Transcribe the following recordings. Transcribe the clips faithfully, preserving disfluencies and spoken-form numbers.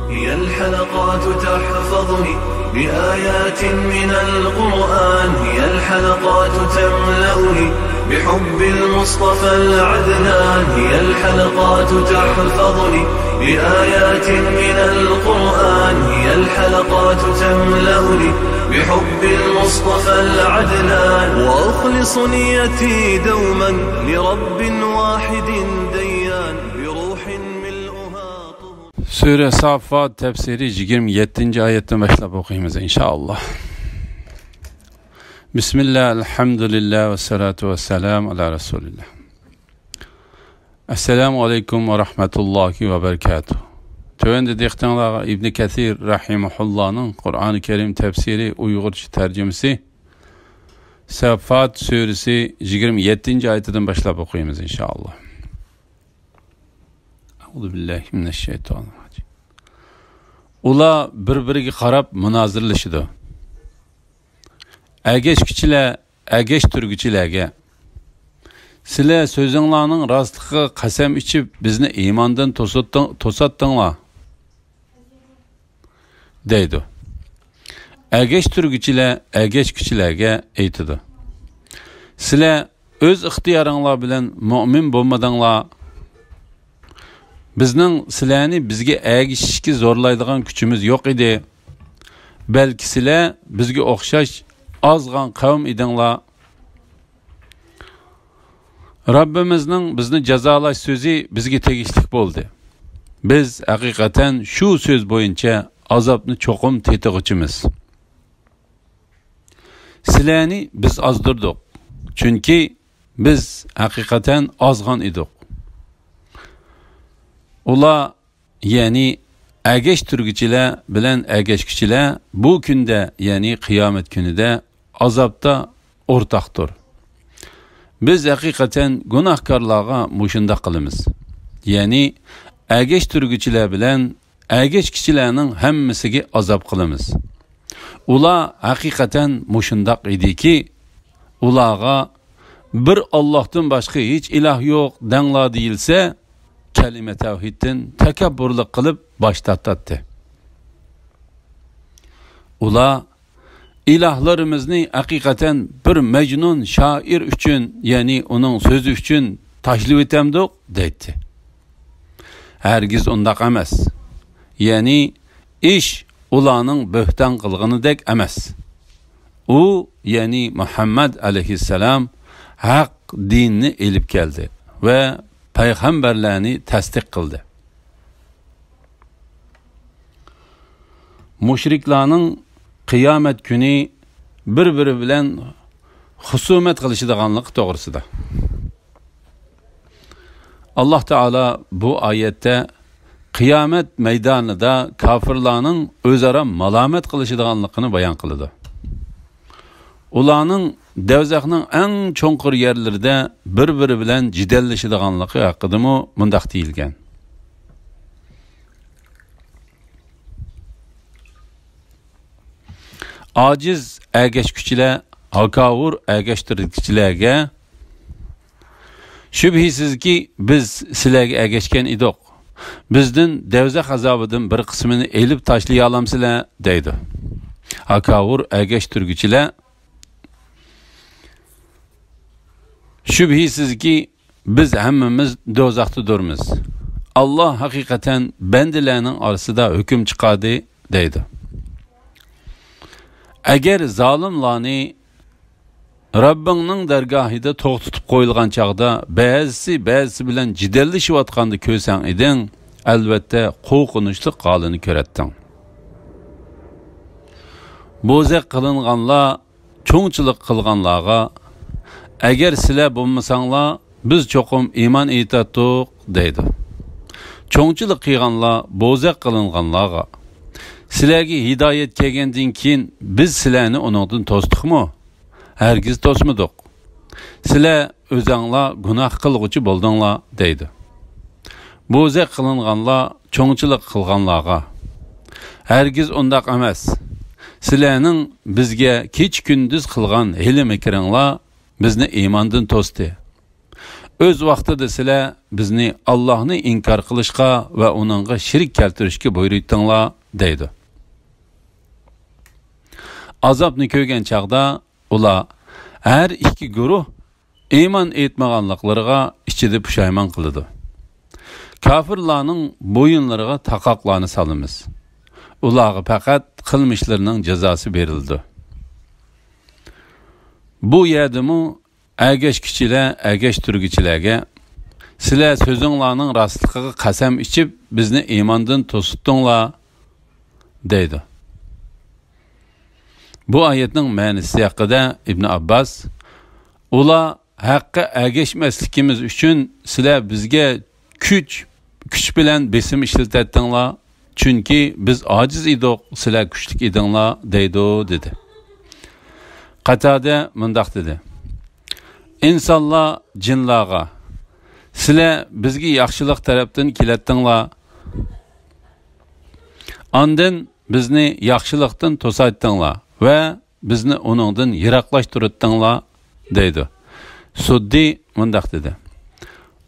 هي الحلقات تحفظني بآيات من القرآن، هي الحلقات تملأني بحب المصطفى العدنان، هي الحلقات تحفظني بآيات من القرآن، هي الحلقات تملأني بحب المصطفى العدنان، وأخلص نيتي دوما لرب واحد ديان، بروح ملؤها طهر. سۈرە سافات تەپسىرى يىگىرمە يەتتىنچى ئايەتتىن باشلاپ ئوقۇيمىز، ئىنشائاللا. بىسمىللا، ئەلھەمدۇلىللا، ۋەسسالاتۇ ۋەسسالامۇ ئالا رەسۇلىللا. ئەسسالامۇ ئەلەيكۇم ۋە رەھمەتۇللاھى ۋە بەرىكاتۇھ. تۆۋەندە دىققىتىڭلارغا ئىبنى كەسىر رەھىمەھۇللانىڭ قۇرئانى كەرىم تەپسىرى ئۇيغۇرچە تەرجىمىسى سەففات سۈرىسى يىگىرمە يەتتىنچى ئايىتىدىن باشلاپ ئوقۇيمىز، ئىنشائاللا. ئەئۇزۇ بىللاھى مىنەششەيتانىررەجىم. ئۇلار بىر-بىرىگە قاراپ مۇنازىرىلىشىدۇ. ئەگەشكۈچىلەر ئەگەشتۈرگۈچىلەرگە، سىلەر سۆزۈڭلارنىڭ راستلىقىغا قەسەم ئىچىپ، بىزنى ئىماندىن توسۇتتۇڭ-، توساتتىڭلار، دەيدۇ. ئەگەشتۈرگۈچىلەر ئەگەشكۈچىلەرگە ئېيتىدۇ، سىلەر ئۆز ئىختىيارىڭلار بىلەن مۆمىن بولمىدىڭلار. بىزنىڭ سىلەرنى بىزگە ئەگىشىشكە زورلايدىغان كۈچىمىز يوق ئىدى. بەلكى سىلەر بىزگە ئوخشاش ئازغان قەۋم ئىدىڭلار. رەببىمىزنىڭ بىزنى جازالاش سۆزى بىزگە تېگىشلىك بولدى. بىز ھەقىقەتەن شۇ سۆز بويىچە ئازابنى چوقۇم تېتىغۇچىمىز. سىلەرنى بىز ئازدۇردۇق، چۈنكى بىز ھەقىقەتەن ئازغان ئىدۇق. ئۇلار، يەنى ئەگەشتۈرگۈچىلەر بىلەن ئەگەشكۈچىلەر بۇ كۈندە، يەنى قىيامەت كۈنىدە ئازابتا ئورتاقتۇر. بىز ھەقىقەتەن گۇناھكارلارغا مۇشۇنداق قىلىمىز. يەنى ئەگەشتۈرگۈچىلەر بىلەن ئەگەشكۈچىلەرنىڭ ھەممىسىگە ئازاب قىلىمىز. ئۇلار ھەقىقەتەن مۇشۇنداق ئىدىكى، ئۇلارغا «بىر ئاللاھتىن باشقا ھېچ ئىلاھ يوق» دەڭلار دېيىلسە، كەلىمە تەۋھىدتىن تەكەببۇرلۇق قىلىپ باش تارتاتتى. ئۇلار، «ئىلاھلىرىمىزنى ھەقىقەتەن بىر مەجنۇن شائىر ئۈچۈن، يەنى ئۇنىڭ سۆزى ئۈچۈن تاشلىۋېتەمدۇق؟» دەيتتى. ھەرگىز ئۇنداق ئەمەس. يەنى ئىش ئۇلارنىڭ بۆھتان قىلغىنىدەك ئەمەس. ئۇ، يەنى مۇھەممەد ئەلەيھىسسالام ھەق دىننى ئېلىپ كەلدى ۋە پەيغەمبەرلەرنى تەستىق قىلدى. مۇشرىكلارنىڭ قىيامەت كۈنى بىر-بىرى بىلەن خۇسۇمەت قىلىشىدىغانلىقى توغرىسىدا. ئاللاھ تائالا بۇ ئايەتتە قىيامەت مەيدانىدا كاپىرلارنىڭ ئۆزئارا مالامەت قىلىشىدىغانلىقىنى بايان قىلىدۇ. ئۇلارنىڭ دەۋزەخنىڭ ئەڭ چوڭقۇر يەرلىرىدە بىر-بىرى بىلەن جېدەللىشىدىغانلىقى ھەققىدىمۇ مۇنداق دېيىلگەن: ئاجىز ئەگەشكۈچىلەر ھاكاۋۇر ئەگەشتۈرگۈچىلەرگە، «شۈبھىسىزكى، بىز سىلەرگە ئەگەشكەن ئىدۇق. بىزدىن دەۋزەخ ئازابىدىن بىر قىسمىنى ئېلىپ تاشلىيالامسىلەر؟» دەيدۇ. ھاكاۋۇر ئەگەشتۈرگۈچىلەر، «شۈبھىسىزكى، بىز ھەممىمىز دوزاختىدۇرمىز. ئاللاھ ھەقىقەتەن بەندىلەرنىڭ ئارىسىدا ھۆكۈم چىقاردى» دەيدۇ. ئەگەر زالىملارنى رەببىڭنىڭ دەرگاھىدا توختىتىپ قويۇلغان چاغدا بەزىسى بەزىسى بىلەن جېدەللىشىۋاتقاندا كۆرسەڭ ئىدىڭ، ئەلۋەتتە قورقۇنچلۇق ھالىنى كۆرەتتىڭ. بوزەك قىلىنغانلار چوڭچىلىق قىلغانلارغا، «ئەگەر سىلەر بولمىساڭلار، بىز چوقۇم ئىمان ئېيتاتتۇق» دەيدۇ. چوڭچىلىق قىلغانلار بوزەك قىلىنغانلارغا، «سىلەرگە ھىدايەت كەلگەندىن كېيىن بىز سىلەرنى ئۇنىڭدىن توستۇقمۇ؟ ھەرگىز توسمىدۇق. سىلەر ئۆزەڭلار گۇناھ قىلغۇچى بولدۇڭلار» دەيدۇ. بوزەك قىلىنغانلار چوڭچىلىق قىلغانلارغا، «ھەرگىز ئۇنداق ئەمەس. سىلەرنىڭ بىزگە كېچە-كۈندۈز قىلغان ھىيلە-مىكرىڭلار بىزنى ئىماندىن توستى. ئۆز ۋاقتىدا سىلەر بىزنى ئاللاھنى ئىنكار قىلىشقا ۋە ئۇنىڭغا شېرىك كەلتۈرۈشكە بۇيرۇيتتىڭلار، دەيدۇ. ئازابنى كۆرگەن چاغدا ئۇلار، ھەر ئىككى گۇرۇھ، ئىمان ئېيتمىغانلىقلىرىغا ئىچىدە پۇشايمان قىلىدۇ. كاپىرلارنىڭ بويۇنلىرىغا تاقاقلارنى سالىمىز. ئۇلارغا پەقەت قىلمىشلىرىنىڭ جازاسى بېرىلىدۇ. بۇ يەردىمۇ ئەگەشكۈچىلەر ئەگەشتۈرگۈچىلەرگە، سىلەر سۆزۈڭلارنىڭ راستلىقىغا قەسەم ئىچىپ، بىزنى ئىماندىن توسۇتتۇڭلار، دەيدۇ. بۇ ئايەتنىڭ مەنىسى ھەققىدە ئىبن ئابباس، ئۇلار ھەققە ئەگەشمەسلىكىمىز ئۈچۈن سىلەر بىزگە كۈچ، كۈچ بىلەن بېسىم ئىشلىتەتتىڭلار، چۈنكى بىز ئاجىز ئىدۇق، سىلەر كۈچلۈك ئىدىڭلار، دەيدۇ، دېدى. قاتادە مۇنداق دېدى: ئىنسانلار جىنلارغا، سىلەر بىزگە ياخشىلىق تەرەپتىن كېلەتتىڭلار، ئاندىن بىزنى ياخشىلىقتىن توسايتتىڭلار ۋە بىزنى ئۇنىڭدىن يىراقلاشتۇرۇتتىڭلار، دەيدۇ. سۇددى مۇنداق دېدى: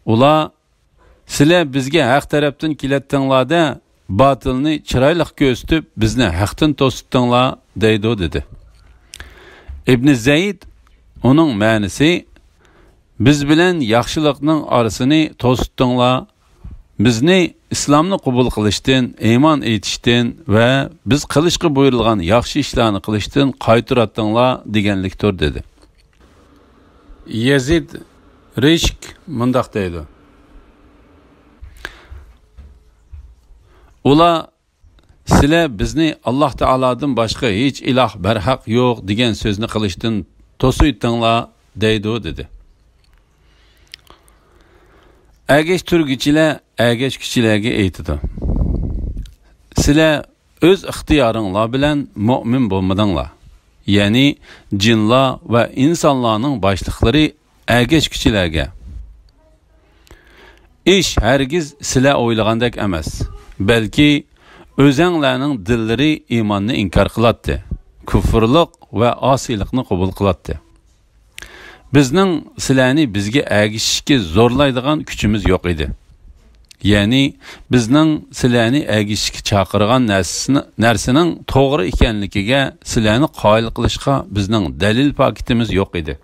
ئۇلار، سىلەر بىزگە ھەق تەرەپتىن كېلەتتىڭلار-دە، باتىلنى چىرايلىق كۆرسىتىپ، بىزنى ھەقتىن توسۇتتۇڭلار، دەيدۇ، دېدى. ئىبنى زەيد، ئۇنىڭ مەنىسى، بىز بىلەن ياخشىلىقنىڭ ئارىسىنى توسۇتتۇڭلار، بىزنى ئىسلامنى قوبۇل قىلىشتىن، ئىمان ئېيتىشتىن ۋە بىز قىلىشقا بۇيرۇلغان ياخشى ئىشلارنى قىلىشتىن قايتۇراتتىڭلار، دېگەنلىكتۇر، دېدى. يەزىد رىشك مۇنداق دەيدۇ: ئۇلار، سىلەر بىزنى ئاللاھ تائالادىن باشقا ھېچ ئىلاھ بەرھەق يوق دېگەن سۆزنى قىلىشتىن توسۇيتتىڭلار، دەيدۇ، دېدى. ئەگەشتۈرگۈچىلەر ئەگەشكۈچىلەرگە ئېيتىدۇ: سىلەر ئۆز ئىختىيارىڭلار بىلەن مۆمىن بولمىدىڭلار. يەنى جىنلار ۋە ئىنسانلارنىڭ باشلىقلىرى ئەگەشكۈچىلەرگە، ئىش ھەرگىز سىلەر ئويلىغاندەك ئەمەس، بەلكى ئۆزەڭلارنىڭ دىللىرى ئىماننى ئىنكار قىلاتتى، كۇفرلۇق ۋە ئاسىيلىقنى قوبۇل قىلاتتى. بىزنىڭ سىلەرنى بىزگە ئەگىشىشكە زورلايدىغان كۈچىمىز يوق ئىدى. يەنى بىزنىڭ سىلەرنى ئەگىشىشكە چاقىرغان نەرسىنى-، نەرسىنىڭ توغرا ئىكەنلىكىگە سىلەرنى قايىل قىلىشقا بىزنىڭ دەلىل پاكىتىمىز يوق ئىدى.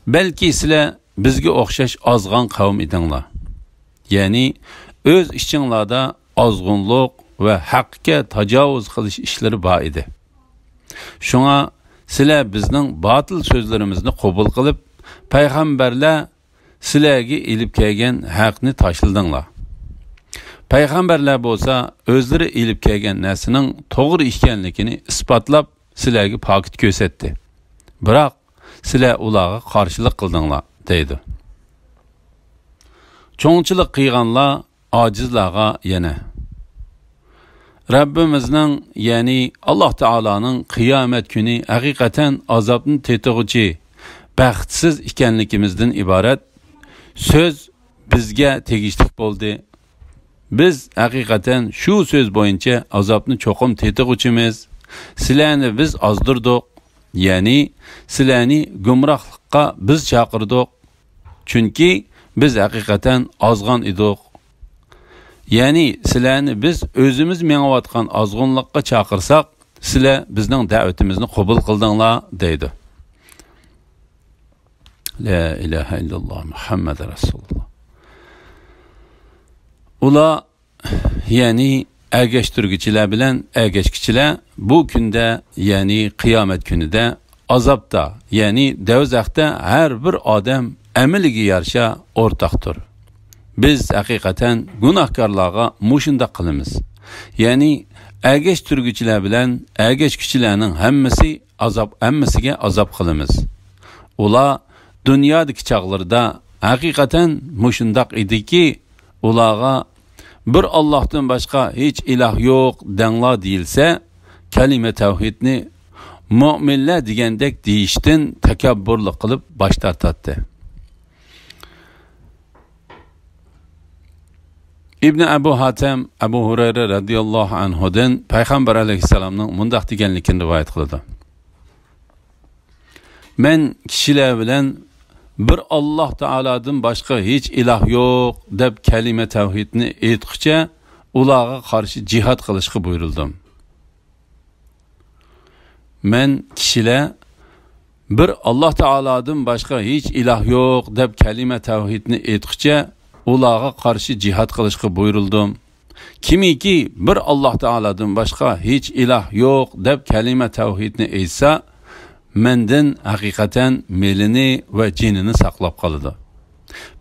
بەلكى سىلەر بىزگە ئوخشاش ئازغان قەۋم ئىدىڭلار. يەنى ئۆز ئىچىڭلاردا ئازغۇنلۇق ۋە ھەققە تاجاۋۇز قىلىش ئىشلىرى بار ئىدى. شۇڭا سىلەر بىزنىڭ باتىل سۆزلىرىمىزنى قوبۇل قىلىپ، پەيغەمبەرلەر سىلەرگە ئېلىپ كەلگەن ھەقنى تاشلىدىڭلار. پەيغەمبەرلەر بولسا ئۆزلىرى ئېلىپ كەلگەن نەرسىنىڭ توغرا ئىكەنلىكىنى ئىسپاتلاپ، سىلەرگە پاكىت كۆرسەتتى. بىراق سىلەر ئۇلارغا قارشىلىق قىلدىڭلار، دەيدۇ. چوڭچىلىق قىلغانلار ئاجىزلارغا يەنە، رەببىمىزنىڭ، يەنى ئاللاھ تائالانىڭ قىيامەت كۈنى ھەقىقەتەن ئازابنى تېتىغۇچى، بەختسىز ئىكەنلىكىمىزدىن ئىبارەت سۆز بىزگە تېگىشلىك بولدى. بىز ھەقىقەتەن شۇ سۆز بويىچە ئازابنى چوقۇم تېتىغۇچىمىز. سىلەرنى بىز ئازدۇردۇق، يەنى سىلەرنى گۇمراھلىققا بىز چاقىردۇق. چۈنكى بىز ھەقىقەتەن ئازغان ئىدۇق. يەنى سىلەرنى بىز ئۆزىمىز مېڭىۋاتقان ئازغۇنلۇققا چاقىرساق، سىلەر بىزنىڭ دەۋىتىمىزنى قوبۇل قىلدىڭلار، دەيدۇ. لا ئىلاھە ئىللاللاھ مۇھەممەد رەسۇلۇللاھ. ئۇلار، يەنى ئەگەشتۈرگۈچىلەر بىلەن ئەگەشكۈچىلەر بۇ كۈندە، يەنى قىيامەت كۈنىدە، ئازابتا، يەنى دەۋزەختە ھەر بىر ئادەم ئەمىلىگە يارىشا ئورتاقتۇر. بىز ھەقىقەتەن گۇناھكارلارغا مۇشۇنداق قىلىمىز. يەنى ئەگەشتۈرگۈچىلەر بىلەن ئەگەشكۈچىلەرنىڭ ھەممىسى ئازاب، ھەممىسىگە ئازاب قىلىمىز. ئۇلار دۇنيادىكى چاغلىرىدا ھەقىقەتەن مۇشۇنداق ئىدىكى، ئۇلارغا بىر ئاللاھتىن باشقا ھېچ ئىلاھ يوق دەڭلار دېيىلسە، كەلىمە تەۋھىدنى مۆمىنلەر دېگەندەك دېيىشتىن تەكەببۇرلۇق قىلىپ باش تارتاتتى. ئىبنى ئەبۇ ھاتەم ئەبۇ ھۇرەيرە رەزىياللاھۇ ئەنھۇدىن پەيغەمبەر ئەلەيھىسسالامنىڭ مۇنداق دېگەنلىكىنى رىۋايەت قىلىدۇ. مەن كىشىلەر بىلەن «بىر ئاللاھ تائالادىن باشقا ھېچ ئىلاھ يوق» دەپ كەلىمە تەۋھىدنى ئېيتقۇچە، ئۇلارغا قارشى جىھاد قىلىشقا بۇيرۇلدۇم. مەن كىشىلەر «بىر ئاللاھ تائالادىن باشقا ھېچ ئىلاھ يوق» دەپ كەلىمە تەۋھىدنى ئېيتقۇچە، ئۇلارغا قارشى جىھاد قىلىشقا بۇيرۇلدۇم. كىمكى «بىر ئاللاھ تائالادىن باشقا ھېچ ئىلاھ يوق» دەپ كەلىمە تەۋھىدنى ئېيتسا، مەندىن ھەقىقەتەن مېلىنى ۋە جېنىنى ساقلاپ قالىدۇ.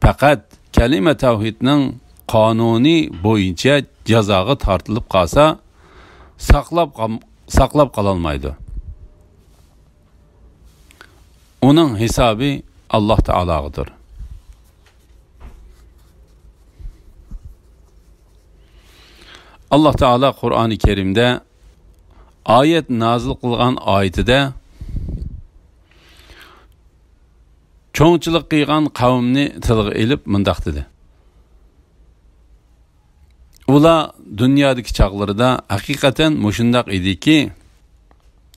پەقەت كەلىمە تەۋھىدنىڭ قانۇنى بويىچە جازاغا تارتىلىپ قالسا، ساقلاپ قام-، ساقلاپ قالالمايدۇ. ئۇنىڭ ھېسابى ئاللاھ تائالاغىدۇر. ئاللاھ تائالا قۇرئانى كەرىمدە ئايەت نازىل قىلغان ئايىتىدە چوڭچىلىق قىلغان قەۋمنى تىلغا ئېلىپ مۇنداق دېدى: ئۇلار دۇنيادىكى چاغلىرىدا ھەقىقەتەن مۇشۇنداق ئىدىكى،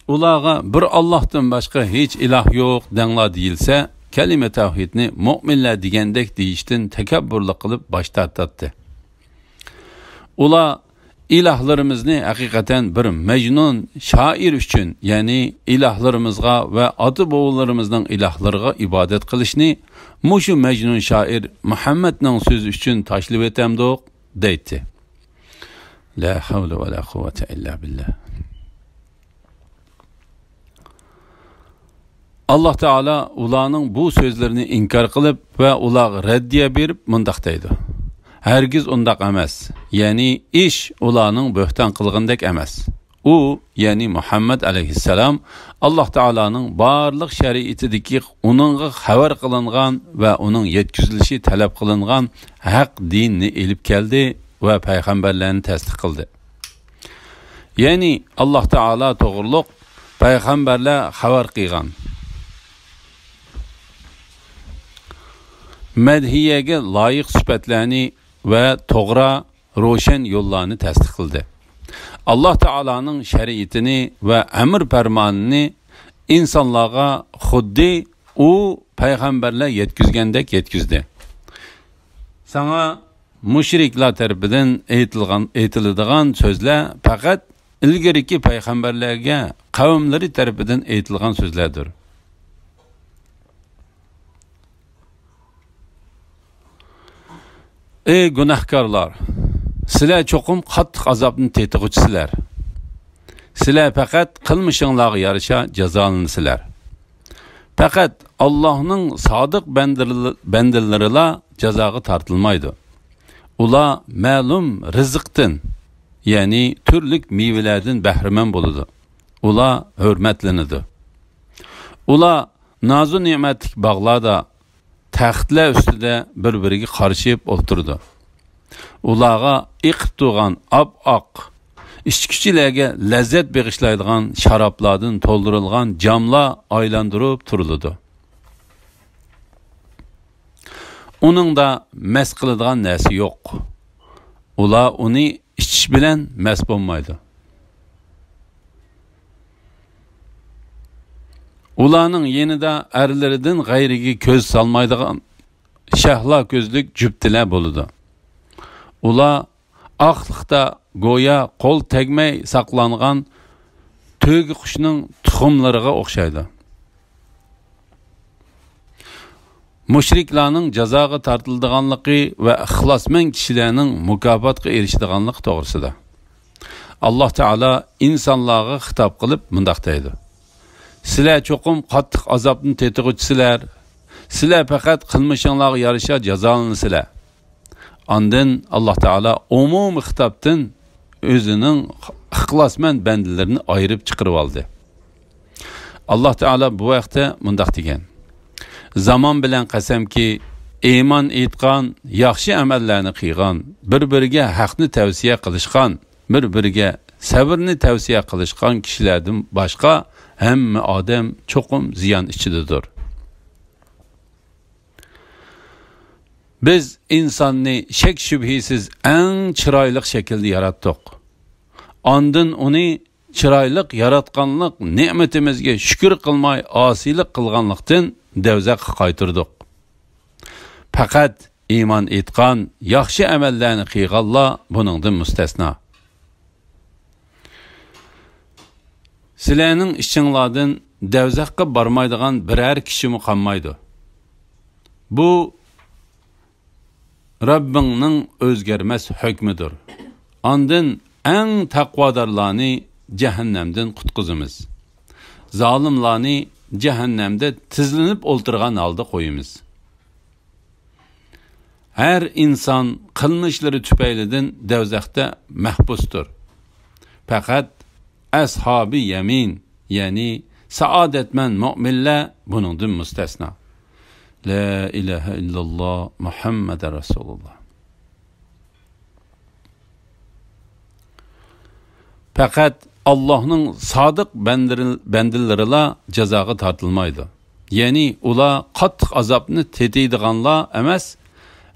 ئۇلارغا «بىر ئاللاھتىن باشقا ھېچ ئىلاھ يوق» دەڭلار دېيىلسە، كەلىمە تەۋھىدنى مۆمىنلەر دېگەندەك دېيىشتىن تەكەببۇرلۇق قىلىپ باش تارتاتتى. ئۇلار ئىلاھلىرىمىزنى ھەقىقەتەن بىر مەجنۇن شائىر ئۈچۈن، يەنى ئىلاھلىرىمىزغا ۋە ئاتا-بوۋىلىرىمىزنىڭ ئىلاھلىرىغا ئىبادەت قىلىشنى مۇشۇ مەجنۇن شائىر مۇھەممەدنىڭ سۆزى ئۈچۈن تاشلىۋېتەمدۇق؟ دەيتتى. لا ھەۋلە ۋە لا قۇۋۋەتە ئىللا بىللا. ئاللاھ تائالا ئۇلارنىڭ بۇ سۆزلىرىنى ئىنكار قىلىپ ۋە ئۇلارغا رەددىيە بېرىپ مۇنداق دەيدۇ: ھەرگىز ئۇنداق ئەمەس، يەنى ئىش ئۇلارنىڭ بۆھتان قىلغىنىدەك ئەمەس. ئۇ، يەنى مۇھەممەد ئەلەيھىسسالام، ئاللاھ تائالانىڭ بارلىق شەرىئىتىدىكى ئۇنىڭغا خەۋەر قىلىنغان ۋە ئۇنىڭ يەتكۈزۈلۈشى تەلەپ قىلىنغان ھەق دىننى ئېلىپ كەلدى ۋە پەيغەمبەرلەرنى تەستىق قىلدى. يەنى ئاللاھ تائالا توغرۇلۇق پەيغەمبەرلەر خەۋەر قىلغان مەدھىيەگە لايىق سۈپەتلەرنى ۋە توغرا، روشەن يوللارنى تەستىق قىلدى. ئاللاھ تائالانىڭ شەرىئىتىنى ۋە ئەمر پەرمانىنى ئىنسانلارغا خۇددى ئۇ پەيغەمبەرلەر يەتكۈزگەندەك يەتكۈزدى. ساڭا مۇشرىكلار تەرىپىدىن ئېيتىلغان، ئېيتىلىدىغان سۆزلەر پەقەت ئىلگىرىكى پەيغەمبەرلەرگە قەۋملىرى تەرىپىدىن ئېيتىلغان سۆزلەردۇر. ئەي گۇناھكارلار! سىلەر چوقۇم قاتتىق ئازابنى تېتىغۇچىسىلەر. سىلەر پەقەت قىلمىشىڭلارغا يارىشا جازالىنىسىلەر. پەقەت ئاللاھنىڭ سادىق بەندىل-، بەندىلىرىلا جازاغا تارتىلمايدۇ. ئۇلار مەلۇم رىزىقتىن، يەنى تۈرلۈك مېۋىلەردىن بەھرىمەن بولىدۇ. ئۇلار ھۆرمەتلىنىدۇ. ئۇلار نازۇ نېمەتلىك باغلاردا، تەختلەر ئۈستىدە بىر-بىرىگە قارىشىپ ئولتۇرىدۇ. ئۇلارغا ئېقىپ تۇرغان ئاپئاق، ئىچكۈچىلەرگە لەززەت بېغىشلايدىغان شارابلاردىن تولدۇرۇلغان جاملار ئايلاندۇرۇپ تۇرۇلىدۇ. ئۇنىڭدا مەس قىلىدىغان نەرسە يوق. ئۇلار ئۇنى ئىچىش بىلەن مەس بولمايدۇ. ئۇلارنىڭ يېنىدا ئەرلىرىدىن غەيرىگە كۆز سالمايدىغان شەھلا كۆزلۈك جۈپتىلەر بولىدۇ. ئۇلار ئاقلىقتا گويا قول تەگمەي ساقلانغان تۆگە قۇشنىڭ تۇخۇملىرىغا ئوخشايدۇ. مۇشرىكلارنىڭ جازاغا تارتىلىدىغانلىقى ۋە ئىخلاسمەن كىشىلەرنىڭ مۇكاپاتقا ئېرىشىدىغانلىقى توغرىسىدا. ئاللاھ تائالا ئىنسانلارغا خىتاب قىلىپ مۇنداق دەيدۇ: سىلەر چوقۇم قاتتىق ئازابنى تېتىغۇچىسىلەر. سىلەر پەقەت قىلمىشىڭلارغا يارىشا جازالىنىسىلەر. ئاندىن ئاللاھ تائالا ئومۇمىي خىتابتىن ئۆزىنىڭ ئىخلاسمەن بەندىلىرىنى ئايرىپ چىقىرىۋالدى. ئاللاھ تائالا بۇ ھەقتە مۇنداق دېگەن: زامان بىلەن قەسەمكى، ئىمان ئېيتقان، ياخشى ئەمەللەرنى قىلغان، بىر-بىرىگە ھەقنى تەۋسىيە قىلىشقان، بىر-بىرىگە سەۋرنى تەۋسىيە قىلىشقان كىشىلەردىن باشقا ھەممە ئادەم چوقۇم زىيان ئىچىدىدۇر. بىز ئىنساننى شەك-شۈبھىسىز ئەڭ چىرايلىق شەكىلدە ياراتتۇق. ئاندىن ئۇنى چىرايلىق ياراتقانلىق نېمىتىمىزگە شۈكۈر قىلماي ئاسىيلىق قىلغانلىقتىن دەۋزەخكە قايتۇردۇق. پەقەت ئىمان ئېيتقان، ياخشى ئەمەللەرنى قىلغانلار بۇنىڭدىن مۇستەسنا. سىلەرنىڭ ئىچىڭلاردىن دەۋزەخكە بارمايدىغان بىرەر كىشىمۇ قالمايدۇ. بۇ رەببىڭنىڭ ئۆزگەرمەس ھۆكمىدۇر. ئاندىن ئەڭ تەقۋادارلارنى جەھەننەمدىن قۇتقۇزىمىز. زالىملارنى جەھەننەمدە تىزلىنىپ ئولتۇرغان ھالدا قويىمىز. ھەر ئىنسان قىلمىشلىرى تۈپەيلىدىن دەۋزەختە مەھبۇستۇر. پەقەت ئەسھابى يەمىن، يەنى سائادەتمەن مۆمىنلەر بۇنىڭدىن مۇستەسنا. لا ئىلاھە ئىللاللا، مۇھەممەدە رەسۇلۇللا. پەقەت ئاللاھنىڭ سادىق بەندىرى-، بەندىلىرىلا جازاغا تارتىلمايدۇ. يەنى ئۇلار قاتتىق ئازابنى تېتىيدىغانلار ئەمەس،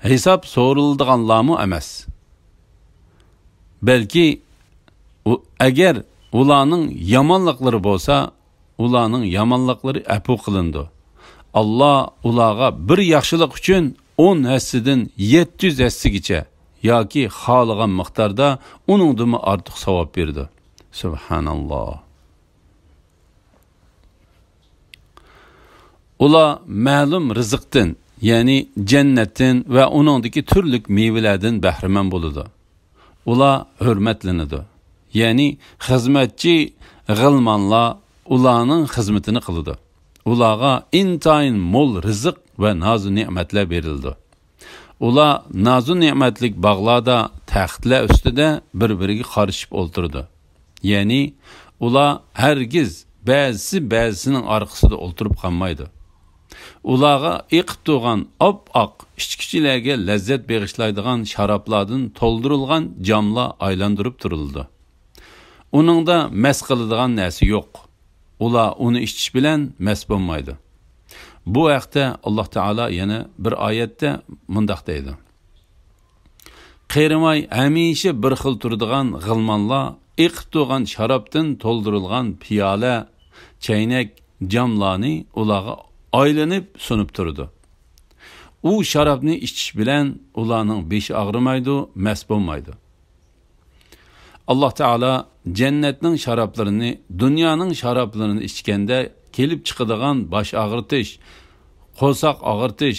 ھېساب سورىلىدىغانلارمۇ ئەمەس. بەلكى ئۇ، ئەگەر ئۇلارنىڭ يامانلىقلىرى بولسا، ئۇلارنىڭ يامانلىقلىرى ئەپۇ قىلىنىدۇ. ئاللا ئۇلارغا بىر ياخشىلىق ئۈچۈن ئون ھەسسىدىن يەتتە يۈز ھەسسىگىچە ياكى خالىغان مىقداردا ئۇنىڭدىنمۇ ئارتۇق ساۋاب بېرىدۇ. سۇبھاناللا. ئۇلار مەلۇم رىزىقتىن، يەنى جەننەتتىن ۋە ئۇنىڭدىكى تۈرلۈك مېۋىلەردىن بەھرىمەن بولىدۇ. ئۇلار ھۆرمەتلىنىدۇ. يەنى خىزمەتچى غىلمانلار ئۇلارنىڭ خىزمىتىنى قىلىدۇ. ئۇلارغا ئىنتايىن مول رىزىق ۋە نازۇ نېمەتلەر بېرىلىدۇ. ئۇلار نازۇ نېمەتلىك باغلاردا، تەختلەر ئۈستىدە بىر-بىرىگە قارىشىپ ئولتۇرىدۇ. يەنى ئۇلار ھەرگىز بەزىسى بەزىسىنىڭ ئارقىسىدا ئولتۇرۇپ قالمايدۇ. ئۇلارغا ئېقىپ تۇرغان ئاپئاق، ئىچكۈچىلەرگە لەززەت بېغىشلايدىغان شارابلاردىن تولدۇرۇلغان جاملار ئايلاندۇرۇپ تۇرۇلىدۇ. ئۇنىڭدا مەس قىلىدىغان نەرسە يوق. ئۇلار ئۇنى ئىچىش بىلەن مەس بولمايدۇ. بۇ ھەقتە ئاللاھ تائالا يەنە بىر ئايەتتە مۇنداق دەيدۇ: قېرىماي ھەمىشە بىر خىل تۇرىدىغان غىلمانلار ئېقىپ تۇرغان شارابتىن تولدۇرۇلغان پىيالە، چەينەك، جاملارنى ئۇلارغا ئايلىنىپ سۇنۇپ تۇرىدۇ. ئۇ شارابنى ئىچىش بىلەن ئۇلارنىڭ بېشى ئاغرىمايدۇ، مەس بولمايدۇ. ئاللاھ تائالا جەننەتنىڭ شارابلىرىنى دۇنيانىڭ شارابلىرىنى ئىچكەندە كېلىپ چىقىدىغان باش ئاغرىتىش، قورساق ئاغرىتىش،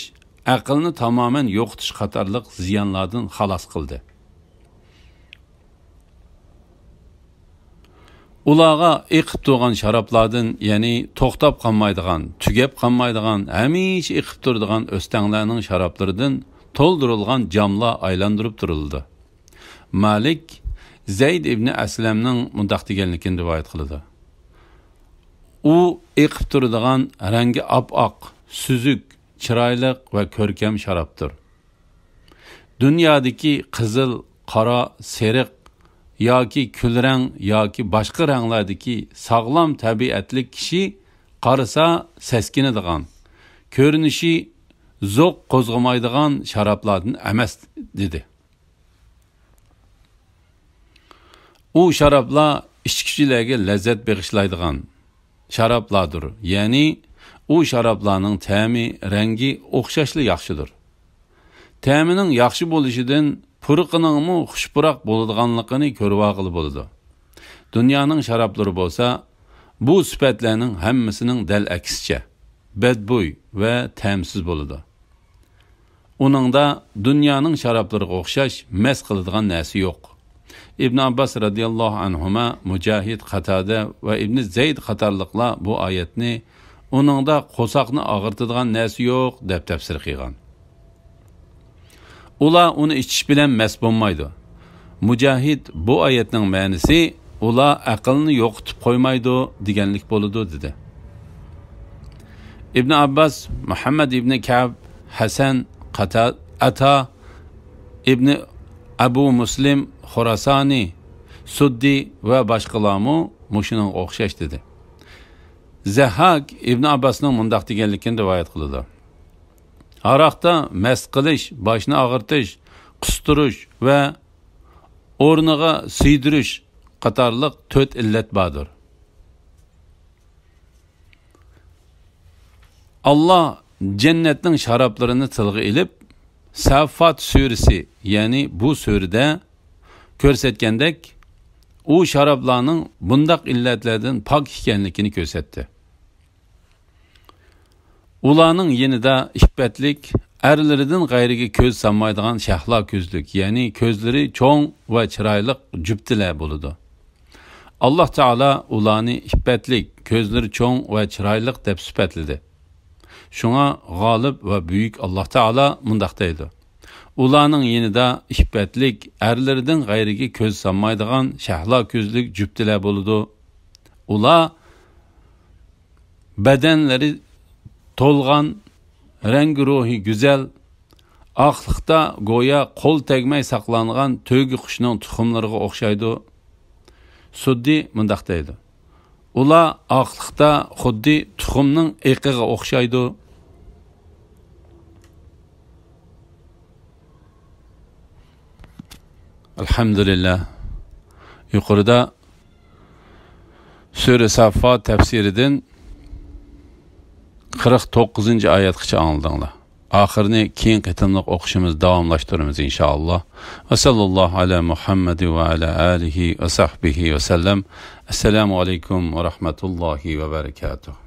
ئەقىلنى تامامەن يوقىتىش قاتارلىق زىيانلاردىن خالاس قىلدى. ئۇلارغا ئېقىپ تۇرغان شارابلاردىن، يەنى توختاپ قالمايدىغان، تۈگەپ قالمايدىغان، ھەمىشە ئېقىپ تۇرىدىغان ئۆستەڭلەرنىڭ شارابلىرىدىن تولدۇرۇلغان جاملار ئايلاندۇرۇپ تۇرۇلىدۇ. مالىك زەيد ئىبنى ئەسلەمنىڭ مۇنداق دېگەنلىكىنى رىۋايەت قىلىدۇ: ئۇ ئېقىپ تۇرىدىغان رەڭگى ئاپئاق، سۈزۈك، چىرايلىق ۋە كۆركەم شارابتۇر. دۇنيادىكى قىزىل، قارا، سېرىق ياكى كۈلرەڭ ياكى باشقا رەڭلەردىكى ساغلام تەبىئەتلىك كىشى قارىسا سەسكىنىدىغان، كۆرۈنۈشى زوق قوزغىمايدىغان شارابلاردىن ئەمەس، دېدى. ئۇ شارابلار ئىچكۈچىلەرگە لەززەت بېغىشلايدىغان شارابلاردۇر، يەنى ئۇ شارابلارنىڭ تەمى، رەڭگى ئوخشاشلا ياخشىدۇر. تەمىنىڭ ياخشى بولۇشىدىن پۇرىقىنىڭمۇ خۇش پۇراق بولىدىغانلىقىنى كۆرۈۋالغىلى بولىدۇ. دۇنيانىڭ شارابلىرى بولسا بۇ سۈپەتلەرنىڭ ھەممىسىنىڭ دەل ئەكسىچە، بەدبۇي ۋە تەمسىز بولىدۇ. ئۇنىڭدا دۇنيانىڭ شارابلىرىغا ئوخشاش مەس قىلىدىغان نەرسە يوق. ئىبن ئابباس رەزىياللاھۇ ئەنھۇما، مۇجاھىد، قاتادە ۋە ئىبن زەيد قاتارلىقلار بۇ ئايەتنى ئۇنىڭدا قورساقنى ئاغرىتىدىغان نەرسە يوق دەپ تەپسىر قىلغان. ئۇلار ئۇنى ئىچىش بىلەن مەس بولمايدۇ. مۇجاھىد بۇ ئايەتنىڭ مەنىسى ئۇلار ئەقىلنى يوقىتىپ قويمايدۇ دېگەنلىك بولىدۇ، دېدى. ئىبن ئابباس، مۇھەممەد ئىبن كەب، ھەسەن، قاتا-، ئاتا، ئىبن ئەبۇ مۇسلىم خوراسانى، سۇددى ۋە باشقىلارمۇ مۇشۇنىڭغا ئوخشاش دېدى. زەھھاك ئىبن ئابباسنىڭ مۇنداق دېگەنلىكىنى رىۋايەت قىلىدۇ: ھاراقتا مەست قىلىش، باشنى ئاغرىتىش، قۇستۇرۇش ۋە ئورنىغا سىيدىرىش قاتارلىق تۆت ئىللەت باردۇر. ئاللا جەننەتنىڭ شارابلىرىنى تىلغا ئېلىپ، ساففات سۈرىسى، يەنى بۇ سۈرىدە كۆرسەتكەندەك، ئۇ شارابلارنىڭ بۇنداق ئىللەتلەردىن پاك ئىكەنلىكىنى كۆرسەتتى. ئۇلارنىڭ يېنىدا ئىپپەتلىك، ئەرلىرىدىن غەيرىگە كۆز سالمايدىغان شەھلا كۆزلۈك، يەنى كۆزلىرى چوڭ ۋە چىرايلىق جۈپتىلەر بولىدۇ. ئاللاھ تائالا ئۇلارنى ئىپپەتلىك، كۆزلىرى چوڭ ۋە چىرايلىق دەپ سۈپەتلىدى. شۇڭا غالىب ۋە بۈيۈك ئاللاھ تائالا مۇنداق دەيدۇ: ئۇلارنىڭ يېنىدا ئىپپەتلىك، ئەرلىرىدىن غەيرىگە كۆز سالمايدىغان شەھلا كۆزلۈك جۈپتىلەر بولىدۇ. ئۇلار بەدەنلىرى تولغان، رەڭگى روھى گۈزەل، ئاقلىقتا گويا قول تەگمەي ساقلانغان تۆگە قۇشنىڭ تۇخۇملىرىغا ئوخشايدۇ. سۇددى مۇنداق دەيدۇ: ئۇلار ئاقلىقتا خۇددى تۇخۇمنىڭ ئېقىغا ئوخشايدۇ. ئەلھەمدۇلىللا. يۇقىرىدا سۈرە ساففات تەپسىرىدىن قىرىق توققۇزىنچى ئايەتكىچە ئاڭلىدىڭلار. ئاخىرىنى كېيىن قېتىملىق ئوقۇشىمىز داۋاملاشتۇرىمىز، ئىنشائاللا. ۋە ساللاللاھۇ ئەلا مۇھەممەد ۋە ئەلا ئالىھى ۋە سەھبىھى ۋە سەللەم. ئەسسالامۇ ئەلەيكۇم ۋە رەھمەتۇللاھى ۋە بەرىكاتۇھ.